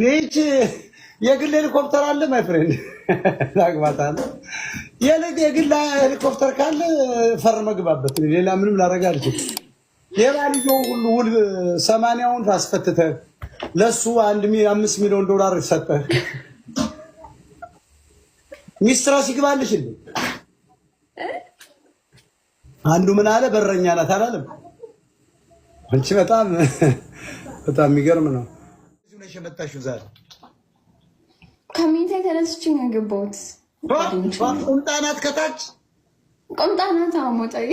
ይህች የግል ሄሊኮፕተር አለ my friend ላግባታል። የግል ሄሊኮፕተር ካለ ፈርመህ ግባበት። ሌላ ምንም ላደርግ አልችልም። የባልየው ሁሉ ውል 80ውን አስፈትተህ ለሱ 5 ሚሊዮን ዶላር ሰጠህ። ሚስት እራስ ይግባልሽ እንዴ? አንዱ ምን አለ? በረኛ ናት አላለም? አንቺ በጣም በጣም የሚገርም ነው። ነሽ የመጣሽው ዛሬ? ከመኝታ ተነስቼ ነው የገባሁት። ቁምጣ ናት ከታች። ቁምጣ ናት። አዎ ሞጣዬ።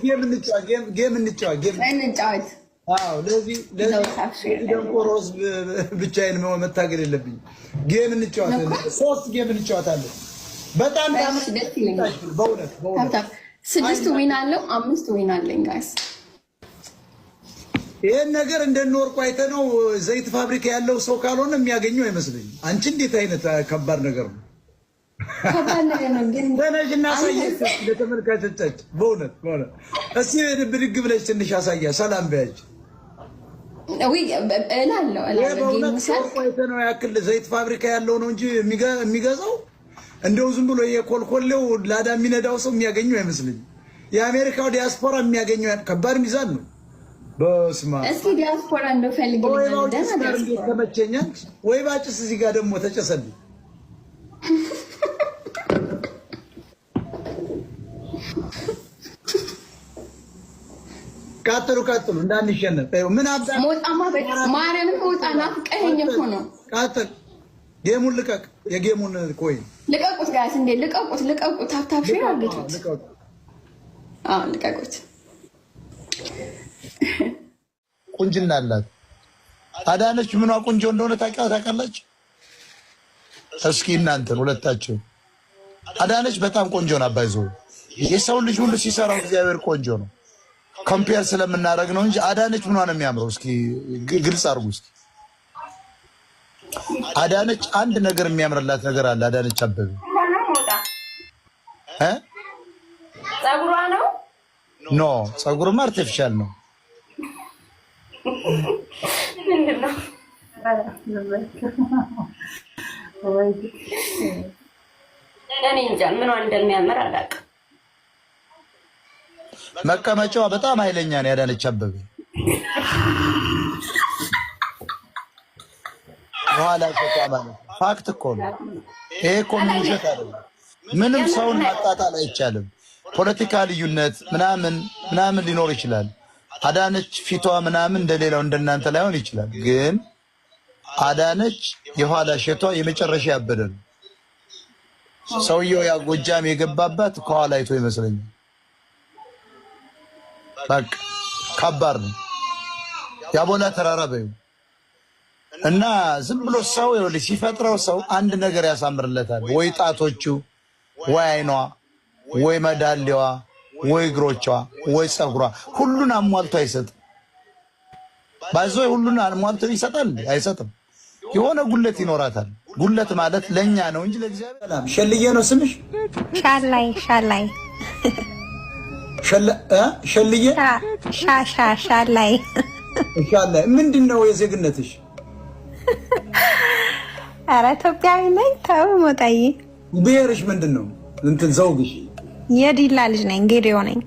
Game እንጫወት፣ game እንጫወት፣ game እንጫወት። አዎ፣ ለዚህ ደንቆሮ ህዝብ ብቻዬን መታገል የለብኝም። Game እንጫወት፣ ሶስት game እንጫወታለን። በጣም ደስ ይለኛል። በእውነት በእውነት። ስድስት win አለው፣ አምስት win አለኝ guys። ይህን ነገር እንደንወርቁ አይተነው ዘይት ፋብሪካ ያለው ሰው ካልሆነ የሚያገኘው አይመስለኝም። አንቺ እንዴት አይነት ከባድ ነገር ነው! ከባድ ነገር ነው ግን ተነሽ እና አሳያቸው ለተመልካቾቻችን። በእውነት በእውነት እስኪ ብድግ ብለሽ ትንሽ አሳያ፣ ሰላም በያቸው። እላለሁ እላለሁ። በእውነት ወርቁ አይተነው ያክል ዘይት ፋብሪካ ያለው ነው እንጂ የሚገዛው እንደው ዝም ብሎ የኮልኮሌው ላዳ የሚነዳው ሰው የሚያገኘው አይመስለኝም። የአሜሪካው ዲያስፖራ የሚያገኘው ከባድ ሚዛን ነው። በስመ አብ። እስኪ ዲያስፖራ እንደው ፈልግልኝ። ወይባው ጭስ ጋር እንዴት ተመቸኛል። ወይባ ጭስ እዚህ ጋር ደግሞ ተጨሰልኝ። ቀጥሉ ቀጥሉ፣ እንዳንሸነፍ። ምን አባ ሞጣማ ማርያምን ሞጣ ናፍቀኸኝ እኮ ነው። ቀጥል፣ game ኡን ልቀቅ። የ game ኡን coin ልቀቁት guys፣ እንዴ ልቀቁት፣ ልቀቁት። Tap tap share አድርጉት። አዎ ልቀቁት። ቁንጅና አላት አዳነች። ምኗ ቆንጆ እንደሆነ ታውቃላችሁ? እስኪ እናንተን ሁለታችሁ። አዳነች በጣም ቆንጆ ናት። By the way የሰው ልጅ ሁሉ ሲሰራው እግዚአብሔር ቆንጆ ነው። Compare ስለምናደርግ ነው እንጂ አዳነች ምኗ ነው የሚያምረው? እስኪ ግልጽ አድርጉ እስኪ። አዳነች አንድ ነገር የሚያምርላት ነገር አለ። አዳነች አበበ እ ጸጉሯ ነው። No፣ ጸጉርማ artificial ነው። ምንድን ነው? እኔ እንጃ ምኗ እንደሚያምር አላውቅም። መቀመጫዋ በጣም ኃይለኛ ነው። ያዳነች አበበ በኋላ ሸቷ ማለት fact እኮ ነው። ይሄ እኮ ምን ውሸት አይደለም። ምንም ሰውን ማጣጣል አይቻልም። ፖለቲካ ልዩነት ምናምን ምናምን ሊኖር ይችላል። አዳነች ፊቷ ምናምን እንደሌላው እንደናንተ ላይሆን ይችላል። ግን አዳነች የኋላ ሸቷ የመጨረሻ ያበደ ነው። ሰውየው ያ ጎጃም የገባባት ከኋላ አይቶ ይመስለኛል። በቃ ከባድ ነው። የአቦላ ተራራ በይው እና ዝም ብሎ ሰው ይኸውልህ ሲፈጥረው ሰው አንድ ነገር ያሳምርለታል። ወይ ጣቶቹ፣ ወይ አይኗ፣ ወይ መዳሌዋ፣ ወይ እግሮቿ፣ ወይ ፀጉሯ፣ ሁሉን አሟልቶ አይሰጥም። By the way ሁሉን አሟልቶ ይሰጣል? አይሰጥም። የሆነ ጉለት ይኖራታል። ጉለት ማለት ለእኛ ነው እንጂ ለእግዚአብሔር። ሸልዬ ነው ስምሽ? ሻላይ ሻላይ። ሸልዬ? ሻ ሻላይ። ሻላይ። ምንድን ነው የዜግነትሽ? ኧረ ኢትዮጵያዊ ነኝ። ተው ሞጣዬ። ብሔርሽ ምንድን ነው? እንትን ዘውግሽ? የዲላ ልጅ ነኝ። ጌዲዮ ነኝ።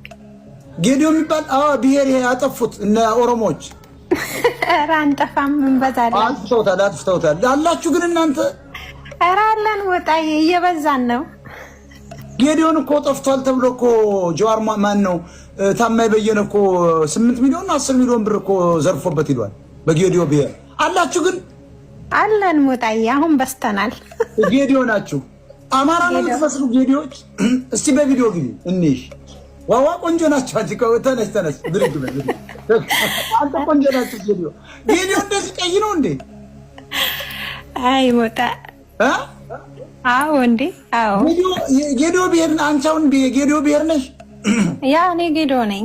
ጌዲዮ የሚባል ብሔር ይሄ ያጠፉት እነ ኦሮሞዎች። ኧረ አንጠፋም፣ እንበዛለን። አጥፍተውታል፣ አጥፍተውታል አላችሁ ግን እናንተ። ኧረ አለን ሞጣዬ፣ እየበዛን ነው። ጌዲዮን እኮ ጠፍቷል ተብሎ እኮ ጀዋር ማን ነው ታማኝ በየነ እኮ 8 ሚሊዮን 10 ሚሊዮን ብር እኮ ዘርፎበት ሂዷል። በጌዲዮ ብሔር አላችሁ ግን? አለን ሞጣዬ፣ አሁን በዝተናል። ጌዲዮ ናችሁ። አማራ ነው የምትመስሉ ጌዲዮች። እስቲ በቪዲዮ ግቢ እንይሽ። ዋዋ ቆንጆ ናቸው። አንቺ ተነስ ተነስ፣ ብድግ በል አንተ። ቆንጆ ናቸው ጌዲዮ። ጌዲዮ እንደዚህ ቀይ ነው እንዴ? አይ ሞጣ። አዎ እንዴ አዎ። ጌዲዮ ብሔር አንቺ አሁን ጌዲዮ ብሔር ነሽ? Yeah፣ እኔ ጌዲዮ ነኝ።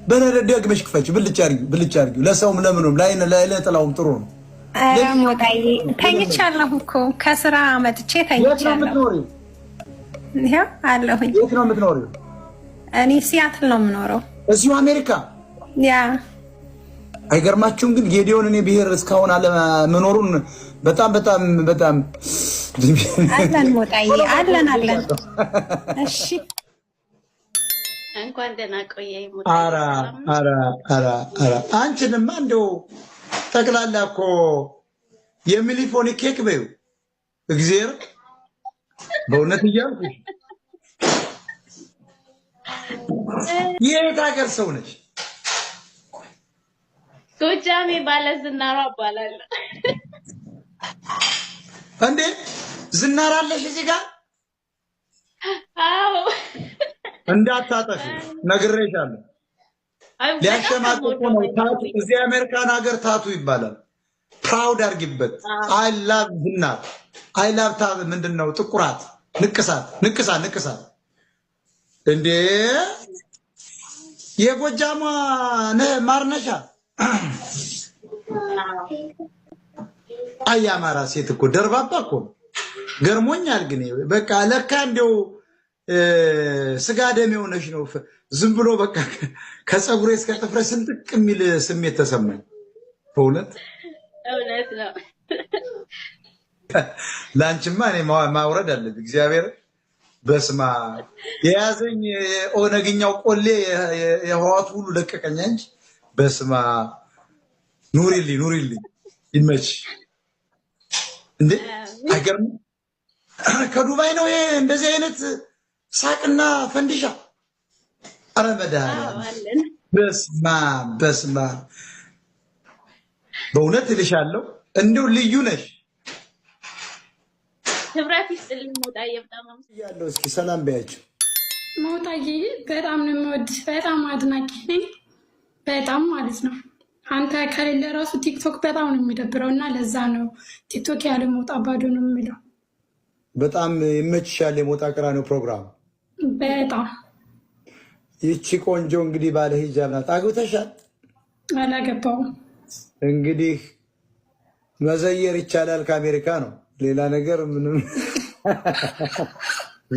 በነደ ደግመሽ ክፈች፣ ብልጭ አድርጊው፣ ብልጭ አድርጊው። ለሰውም ለምኑም ለአይነ ለአይነ ጥላውም ጥሩ ነው። ኧረ ሞጣዬ ተኝቻለሁ እኮ፣ ከስራ መጥቼ የት ነው ተኝቻለሁ። የምትኖሪው? ይኸው አለሁኝ። የት ነው የምትኖሪው? እኔ ሲያትል ነው የምኖረው። እዚሁ አሜሪካ? Yeah። አይገርማችሁም? ግን ጌዲዮን እኔ ብሔር እስካሁን አለመኖሩን በጣም በጣም በጣም አለን ሞጣዬ፣ አለን አለን። እሺ። እንኳን ደህና ቆየኝ ሞጣዬ። ኧረ ሰላም ነው? ኧረ ኧረ ኧረ አንቺንማ እንደው ጠቅላላ እኮ የሚሊፎኒ ኬክ በይው፣ እግዚአብሔር በእውነት እያልኩሽ። የት ሀገር ሰው ነች? ጎጃሜ ባለ ዝናሯ እባላለሁ። እንዴ፣ ዝናር አለሽ እዚህ ጋር? አዎ። እንዳታጠፊ ነግሬሻለሁ። አይ፣ በጣም ሊያሸማቅቁ ነው ነው። የምወደው። Tattoo እዚህ አሜሪካን ሀገር tattoo ይባላል። Proud አድርጊበት። I love ዝናር፣ I love ምንድን ነው ጥቁራት፣ ንቅሳት ንቅሳት ንቅሳት። እንዴ፣ የጎጃሟ ማርነሻ። አይ፣ የአማራ ሴት እኮ ደርባባ እኮ ነው። ገርሞኛል። ግን በቃ ለካ እንዲያው ስጋ ደም የሆነች ነው። ዝም ብሎ በቃ ከፀጉሬ እስከ ጥፍሬ ስንጥቅ የሚል ስሜት ተሰማኝ። በእውነት። እውነት ነው። ለአንቺማ እኔ ማውረድ አለብኝ። እግዚአብሔር በስማ የያዘኝ የኦነግኛው ቆሌ የህዋቱ ሁሉ ለቀቀኝ እንጂ በስማ፣ ኑሪልኝ ኑሪልኝ፣ ይመች። እንዴ፣ አይገርምም? ከዱባይ ነው ይሄ እንደዚህ አይነት ሳቅና ፈንዲሻ። ኧረ መድኃኒዓለም። አለን። በስማ በስማ፣ በእውነት እልሻለሁ እንደው ልዩ ነሽ። ክብረት ይስጥልኝ ሞጣዬ፣ በጣም ያለው እስኪ ሰላም በያቸው። ሞጣዬ፣ በጣም ነው የምወድህ። በጣም አድናቂ ነኝ። በጣም ማለት ነው። አንተ ከሌለ ራሱ ቲክቶክ በጣም ነው የሚደብረው እና ለዛ ነው ቲክቶክ ያለ ሞጣ ባዶ ነው የሚለው። በጣም ይመችሻል የሞጣ ቀራኒዮ ፕሮግራም? በጣም። ይቺ ቆንጆ እንግዲህ ባለ ሂጃብ ናት። አግብተሻል? አላገባውም። እንግዲህ መዘየር ይቻላል ከአሜሪካ ነው። ሌላ ነገር ምንም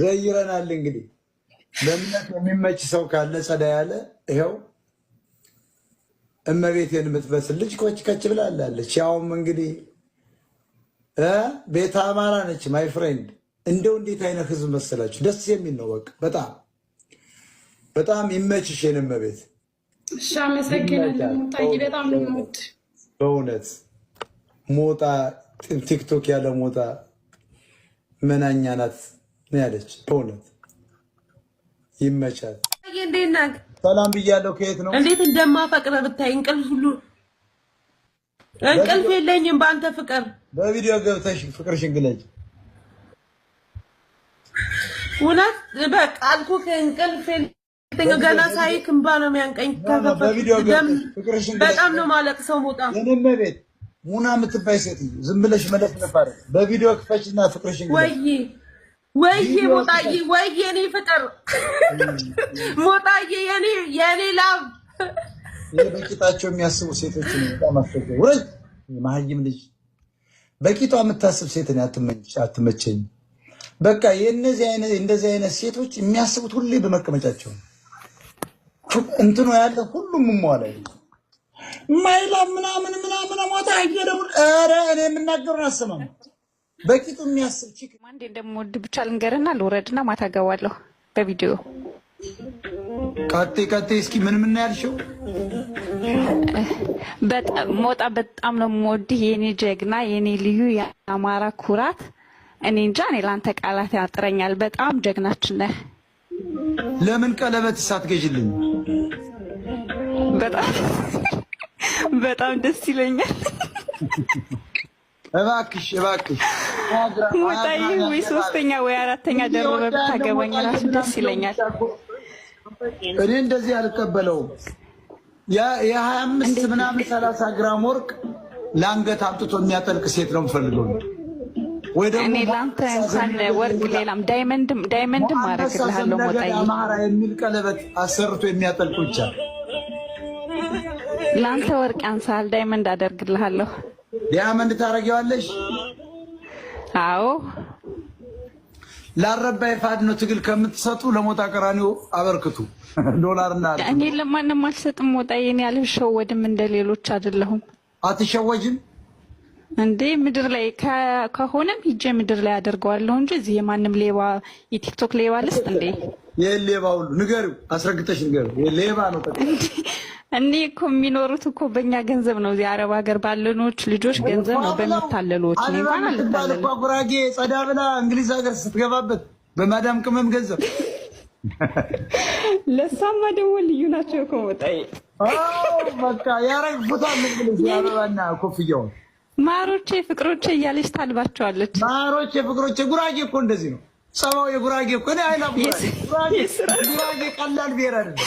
ዘይረናል። እንግዲህ ለእምነት የሚመች ሰው ካለ ጸዳ ያለ ይኸው እመቤቴን የምትመስል ልጅ ኮች ከች ብላለች። ያውም እንግዲህ ቤተ አማራ ነች። My friend፣ እንደው እንዴት አይነት ህዝብ መሰላችሁ! ደስ የሚል ነው። በቃ በጣም በጣም ይመችሽ የኔ እመቤት። እሺ፣ አመሰግናለሁ ሞጣዬ፣ በጣም ነው የምወድህ። በእውነት ሞጣ፣ ቲክቶክ ያለ ሞጣ መናኛ ናት ነው ያለች። በእውነት ይመቻል። እንዴት ነህ? ሰላም ብያለሁ። ከየት ነው? እንዴት እንደማፈቅር ብታይ፣ እንቅልፍ ሁሉ እንቅልፍ የለኝም በአንተ ፍቅር። በቪዲዮ ገብተሽ ፍቅርሽን ግለጭ። እውነት በቃ አልኩህ፣ እንቅልፍ የለኝም። ገና ሳይክ እንባ ነው የሚያንቀኝ። በቪዲዮ ገብተሽ ፍቅርሽን ግለጭ። በጣም ነው ማለቅሰው ሞጣ። የኔ እመቤት፣ ሙና የምትባይ ሴትዮ ዝም ብለሽ መለፍለፍ አይደል። በቪዲዮ ክፈችና ፍቅርሽን ግለጭ። ወይዬ ወይዬ ሞጣዬ፣ ወይዬ የኔ ፍቅር ሞጣዬ፣ የኔ love። ይሄ በቂጣቸው የሚያስቡ ሴቶች ነው በጣም አስቸጋሪ። ውረጅ መሀይም ልጅ። በቂጧ የምታስብ ሴት እኔ አትመቸኝም። በቃ የእነዚህ አይነት እንደዚህ አይነት ሴቶች የሚያስቡት ሁሌ በመቀመጫቸው ነው። እንትኑ ያለ ሁሉም ሟላ my love ምናምን ምናምን ሞታ አየደሙ። ኧረ እኔ የምናገሩን አሰማም። በቂጡ የሚያስብ chick አንዴ እንደምወድ ብቻ ልንገርና ልውረድና ማታ ገባለሁ በቪዲዮ። ቀጤ ቀጤ፣ እስኪ ምን ምን ያልሽው? በጣም ሞጣ፣ በጣም ነው የምወድህ የኔ ጀግና፣ የኔ ልዩ የአማራ ኩራት። እኔ እንጃ፣ እኔ ለአንተ ቃላት ያጥረኛል። በጣም ጀግናችን ነህ። ለምን ቀለበት ሳትገዥልኝ? በጣም በጣም ደስ ይለኛል። እባክሽ እባክሽ። ሞጣዬ፣ ወይ ሶስተኛ ወይ አራተኛ ደርበህ ብታገባኝ ራሱ ደስ ይለኛል። እኔ እንደዚህ አልቀበለውም። የ25 ምናምን 30 ግራም ወርቅ ለአንገት አምጥቶ የሚያጠልቅ ሴት ነው የምፈልገው። ወይ ደግሞ እኔ ለአንተ እንኳን ወርቅ ሌላም diamond ም diamond ም አደርግልሃለሁ ሞጣዬ። አማራ የሚል ቀለበት አሰርቶ የሚያጠልቁ ብቻ። ለአንተ ወርቅ ያንሳል፣ diamond አደርግልሃለሁ። Diamond ታደርጊዋለሽ? አዎ። ላረባ የፋኖ ትግል ከምትሰጡ ለሞጣ ቀራኒዮ አበርክቱ። ዶላርና እኔ ለማንም አልሰጥም። ሞጣ የኔ አልሸወድም፣ እንደ ሌሎች አይደለሁም። አትሸወጅም እንዴ? ምድር ላይ ከሆነም ሂጄ ምድር ላይ አደርገዋለሁ እንጂ እዚህ የማንም ሌባ የቲክቶክ ሌባ ልስጥ እንዴ? ይህ ሌባ ሁሉ ንገሪው፣ አስረግጠሽ ንገሪው። ሌባ ነው። እኔ እኮ የሚኖሩት እኮ በእኛ ገንዘብ ነው። እዚህ አረብ ሀገር ባለኖች ልጆች ገንዘብ ነው በሚታለሉት። እኔ እንኳን አልታለልም። ጉራጌ ጸዳ ብላ እንግሊዝ ሀገር ስትገባበት በማዳም ቅመም ገንዘብ። ለእሷማ ደግሞ ልዩ ናቸው እኮ ሞጣዬ። በቃ ያረግፉታል። አበባና ኮፍያውን ማሮቼ ፍቅሮቼ እያለች ታልባቸዋለች። ማሮቼ ፍቅሮቼ። ጉራጌ እኮ እንደዚህ ነው ጸባው። የጉራጌ እኮ እኔ አይላ ጉራጌ ቀላል ብሔር አይደለም።